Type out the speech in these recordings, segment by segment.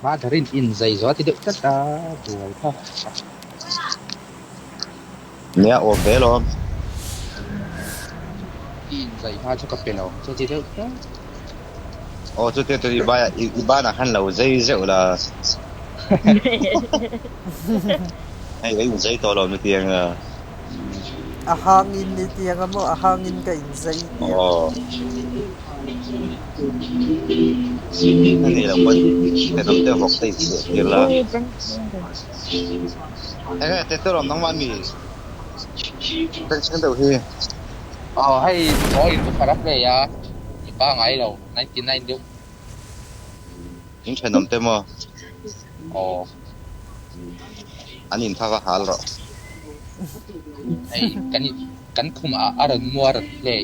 Mother-in inzai zawh a ti deuh tlat a, buai kha. Nia awm ve lawm. I inzai hma chu ka pe lo ang che ti deuh tlat. Aw chutia chuan i bai i banah khan lo zai zeuh la. Hei ka inzai tawh lo nutiang a. A hangin i tiang a maw a hangin ka inzai i tiang. Aw. A nih loh pawn thenawm te vawk te inchhiah tir la. Enge te tur awm nangmah mi bengchheng deuh hi. Aw hei mawi in uffer a play a i pangai lo 99 deuh. In thenawm te maw? Aw. An in kha va hal rawh. Hei kan in kan khum ah a rawn mua rawn play.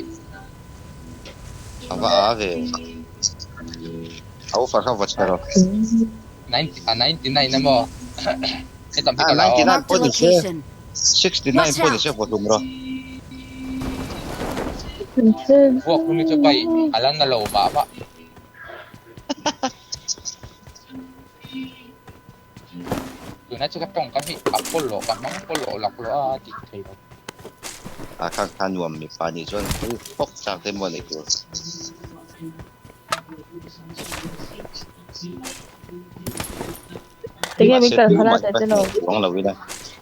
A va a ve. A uffer kha va chhe rawh. A 99 a maw? Hetam hi Ah ka la aw. 99 Marked a pawh ni se, location. 69 Watch pawh ni out! se vaw hlum rawh. Vuak hlum hi chu bai a la na lo mah mah. Tunah chu ka tawngkam hi a pawlawh ka hmang pawlawh laklawh a tih thei lo. A khang kha nuam mipa nih chuan thil fawk chak te maw neih tur. Tinge min Mahse kal tumah khala hi te ka te lo. hneh chuang lo ila.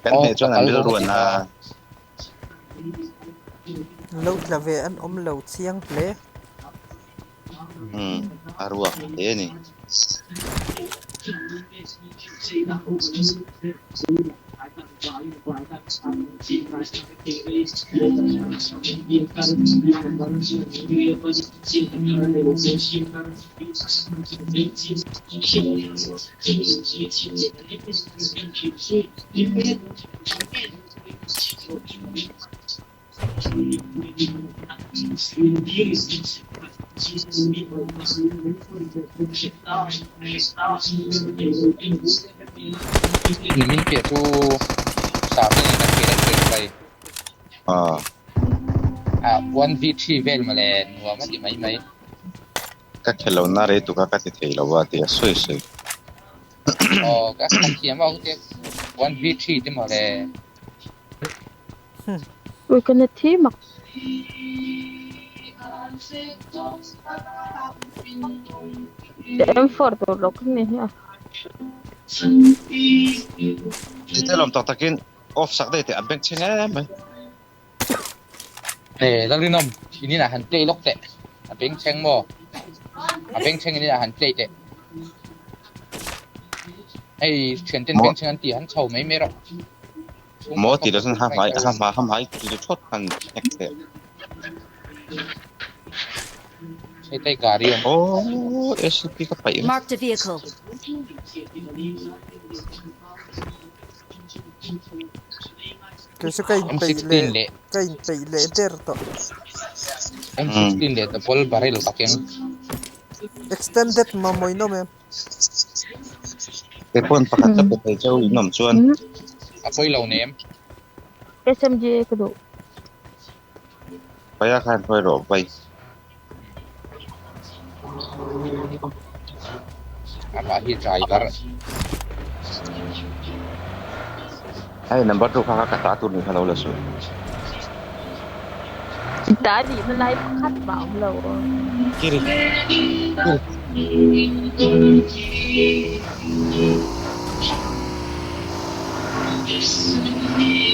Kan Aw hneh ka chuan an kal rilru dawn a an ti na. a. Lo tla ve an awm lo chiang hle. Umm a ruak hle a ni. Nimin piah chu Sami nen kan kir a ṭhen mai. Ah. Ah 1v3 vel mawle nuam a ti mai mai. Ka khel lo na rei tuk a ka ti thei lo a ti a sawi sawi. Aw ka ka thiam a te 1v3 te mawle. Ui ka na thi mak. M4 tur lo ka ni hi a. Tite lawm tak takin off sak daih teh a bank chhe nge mai. Eh Lalrinawm in inah han play lawk teh a bengchheng maw a bengchheng in inah han play teh hei thianten bengchheng an ti han chho mai mai rawh Maw tih loh chuan ha hmai ha hma ha hmai chu thawt khan hnek teh. Hei tai gari awm. Aww ACP ka paih vek. Marked a vehicle. Kei chu ka inpeih M16 leh leh ka inpeih leh der tawh. M16 leh double barrel ka keng. Extended mamawh in awm em? Kei pawn pakhat ka pe thei cheu in awm chuan. A pawi lo nem. SMG ka duh. Paia khan hruai rawh vai. Amah hi driver. Hei number 2 kha kha ka ta tur nih kha lo la suh. Ta nih na lai pakhat mah awm lo. Kiri. Kiri.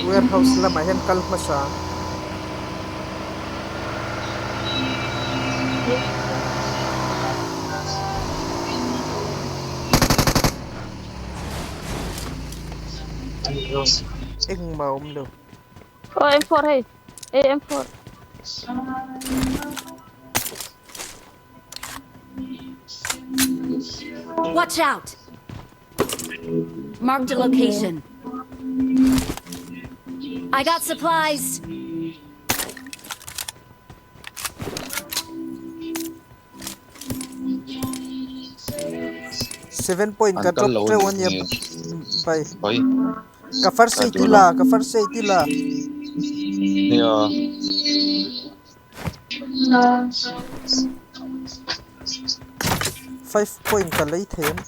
Warehouse lamah hian kal hmasa ang. Engmah awm lo. Aw M4 hei. Eh M4. Watch out! Marked a location. I got supplies. Seven point An ka kal drop lo teuh anih a nia hi. bai. Oi. Ka first Ka aid duh i lo. la ka first aid i la. Nia. 5 point ka lei thei em.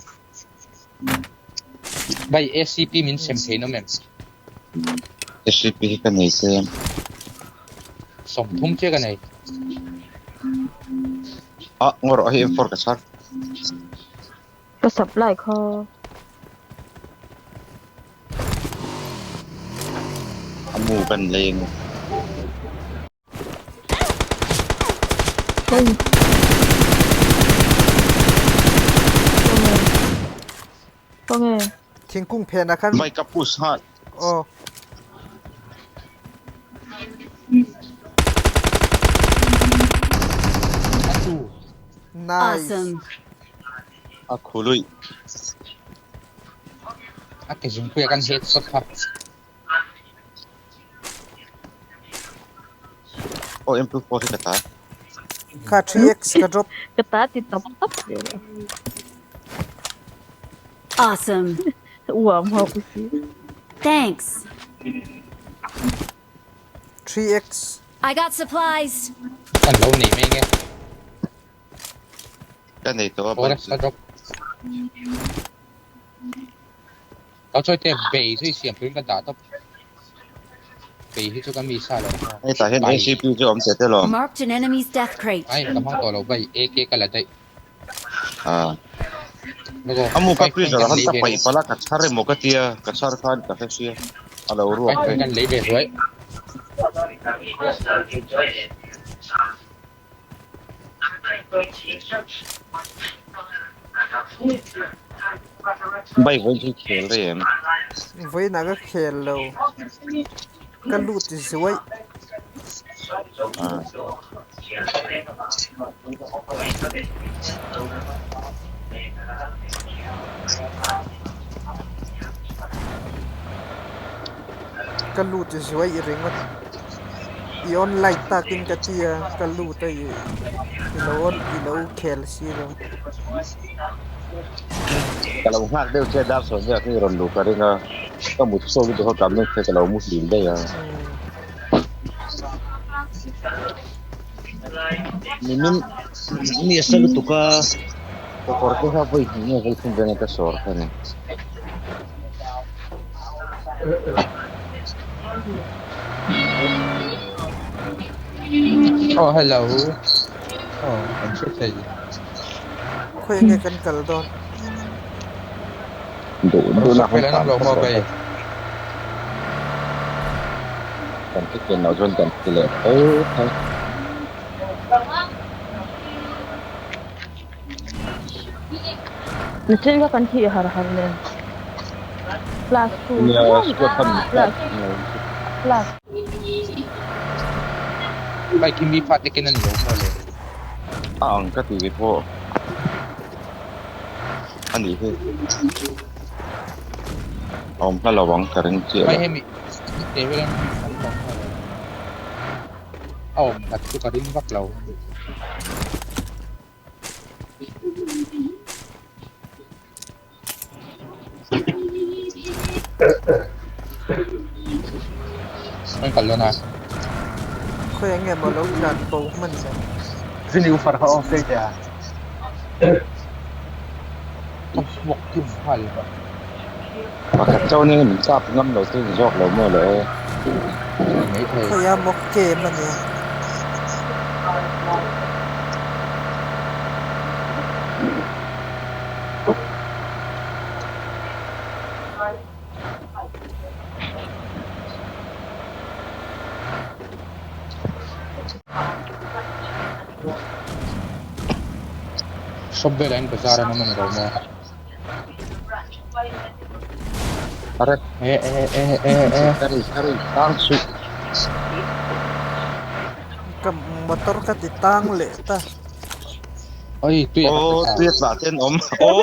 Bai SCP min sem thei nawm em? SCP hi ka nei tlem. 30 chiah ka nei. Ah, ngaw rawh hei M4 ka chhar. Ka supply kha. A mu kan leng. Thingkung phenah khan. Mai ka push nghal. Aw. Nice. Awesome. A khului. A ke zungpui a kan headshot kha. Aw M24 hi ka ta. Kha 3x ka drop. Ka ta ti tap tap zel a. Awesome. Uam ho ku si. Thanks. 3x. I got supplies. Kan lo nei mai nge. Ka nei tawh a Aw ka drop. Lo chawi te bei chu i siam turin ka dah tawp. Bei hi chu ka mi sa lo. Hei tah hian ACP chu awm teh tel awm. Marked an enemy's death crate. Ai ka hmang tawh lo bai AK ka la daih. Ah. A mu ka freezer ah khan ka paih palh a ka chhar emaw ka tia ka chhar khan ka hre sia a lo ruak Kan lei ve hruai. Bike vawiin chu i khel rei em? Vawiinah ka khel lo. Ka lut zuaih. Ka lut zuaih ringawt. I online takin ka ti a, ka lut a i lo i lo khel si lo. Ka lo nghak deuh che a dar sawn vel kha i rawn luh ka ring a, ka mut chhuak lutuk a kam deuh che ka lo mu hlim daih a. Nimin mi a sa lutuk a, ka kawr te kha vawi hnih nge vawi thum vel nge ka sawr kha ni. Oh hello oh kan hre thei. Khawi nge kan kal dawn? Duh duh na Fel an awm lo maw bei? Kan thi ken loh chuan kan thi leh tho tho. Nachin kha kan thih har har nen. Class 2. Nia squad khan Class class. Bike hi mi fate ken a ni lo maw le? A ang ka ti ve pawh a nih hi. A awm hla lo ang ka ring chiah Mai lo. hemi te velan an awm hla lo. A awm khat chu ka ring vak lo. An kal dawn a. Khawi enge maw lo tlan bo hman le. Zini u far kha off daih teh a. Ka smoke kim nghal. Pakhat chauh nen min kap ngam lo chu zawk lo maw le aw. Ni mai thei. Khawi a maw game a nia. Shop velah hian bazar an awm a ni lo maw? Are. E e e e e. Kari kari tang suh. Ka motor ka ti tang leh ta. Oi tui a Aw tui a tla te an awm. Aw.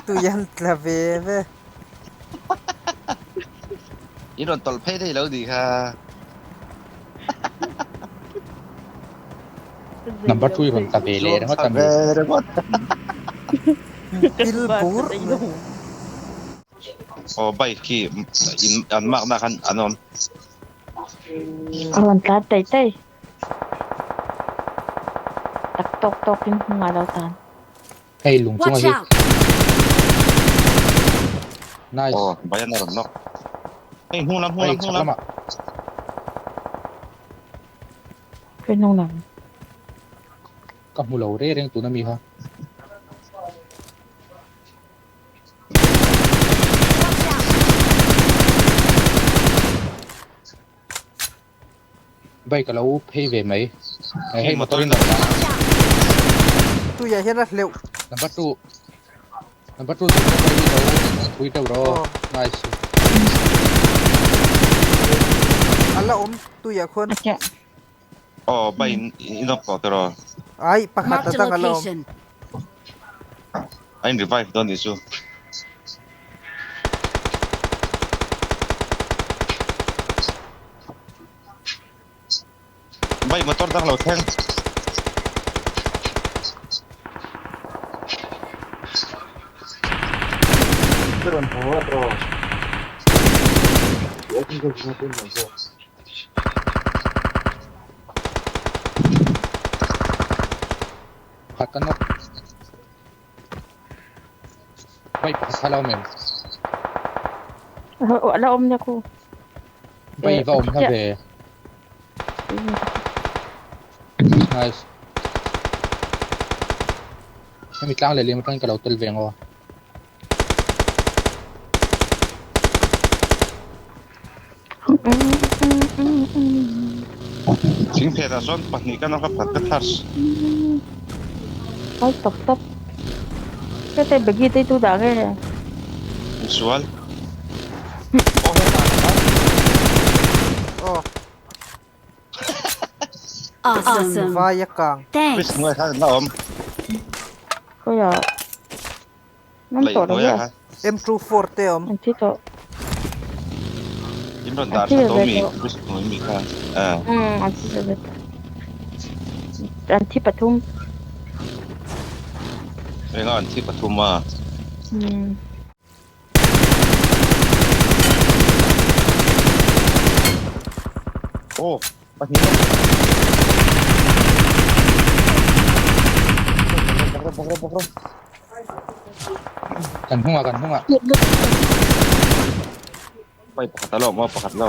Tui an tla ve ve. In rawn tawlh phei daih lo nih kha. Number two i rawn ta ve leh ringawt a mi. Pil bur mai. Aw bike khi in an mark na khan an awm. A rawn tlan taih taih. Tak tawk tawk in hnungah a lo tan. Hei lung chunga Watch hi. out! Nice. Aw Bayan a rawn nawk. Hei hnung lam hnung Hei lam hnung chhak lam. lamah. Hei hnung lam. Ka hmu lo reng reng tuna mi kha. Watch out! Bike a lo phei ve mai. Hei Hei motor motor in in a rawn tlan. Watch out! Tuiah hian a hleuh. Number 2. Number 2 chu ka hi lo pui deuh rawh aw. Aw. Nice. A la awm tuiah khuan. A chiah. Aw bike in in awk tawh tiraw. Ai pakhat Marked a a dang a la awm. location. A in revive dawn nih chu. Bike motor dang lo thleng. Khat ka nawk. Bike pakhat kha la awm em? A la awm nia khu. Bike va awm hla ve. Nice. Hemi tlang leh lem atangin ka lo tel ve ang aw. Thing phet ah chuan pahnih ka nawk a pakhat ka thars. Ai tak tak. Hete Beggy te tu dah nge? Misual. Aw hetah Aw. Awesome. Vai a kang. Thanks. Bridge hnuaiah khan an la awm. Khawiah Ngam Lei tawh lo hnuaiah nge? khan. M24 te awm. An thi tawh. In rawn An dar thi tha ve tawh ve mi tawh. bridge hnuai mi kha. Ah. Umm an thi ve ve tawh. An thi pathum. Enga an thi pathum a. Umm. Aw pahnih lawk. Bawk rawh bawk rawh bawk rawh. Kan hnungah kan hnungah. Pai pakhat a lawm aw pakhat lo.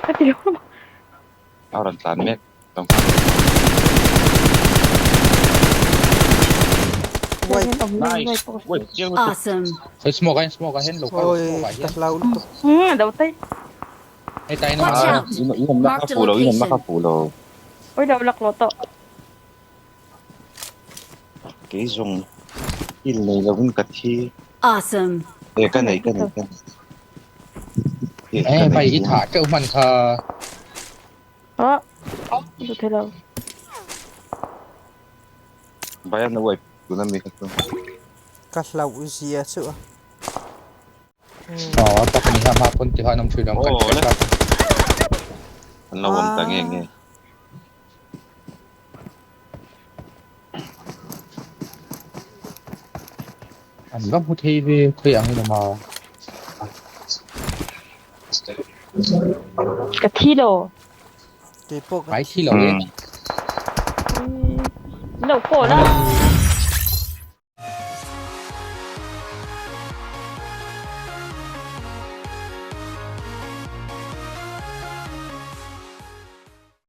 Ka ti lo. A rawn tlan mek. Nice. Wait, chiang lutuk. Awesome. Hei smoke ah hian smoke ah hian lo kal Oi, smoke ah ka hian. hlau lutuk. Hmm, lo tai. Hei tai na Watch ah. out. In in na Marked ka a fu lo, in na ka location. fu lo. Oi lo lak lo tawh. Kei zawng il nei lovin ka thi. Awesome. E ka nei ka nei ka nei. Eh bai i thah teuh hman kha. Aw, duh thei lo. Bayern a wipe tuna mi kha chu. Ka hlauh zia chu a. Aw tak a ni ha hma pawn ti khan awm thin ang kan hriat kha. An lo awm ta nge nge. An va hmu thei ve khawi ang in awm a. Ka thi lo. Keipawh ka Ai thi. thi lo e. Lo pawh la.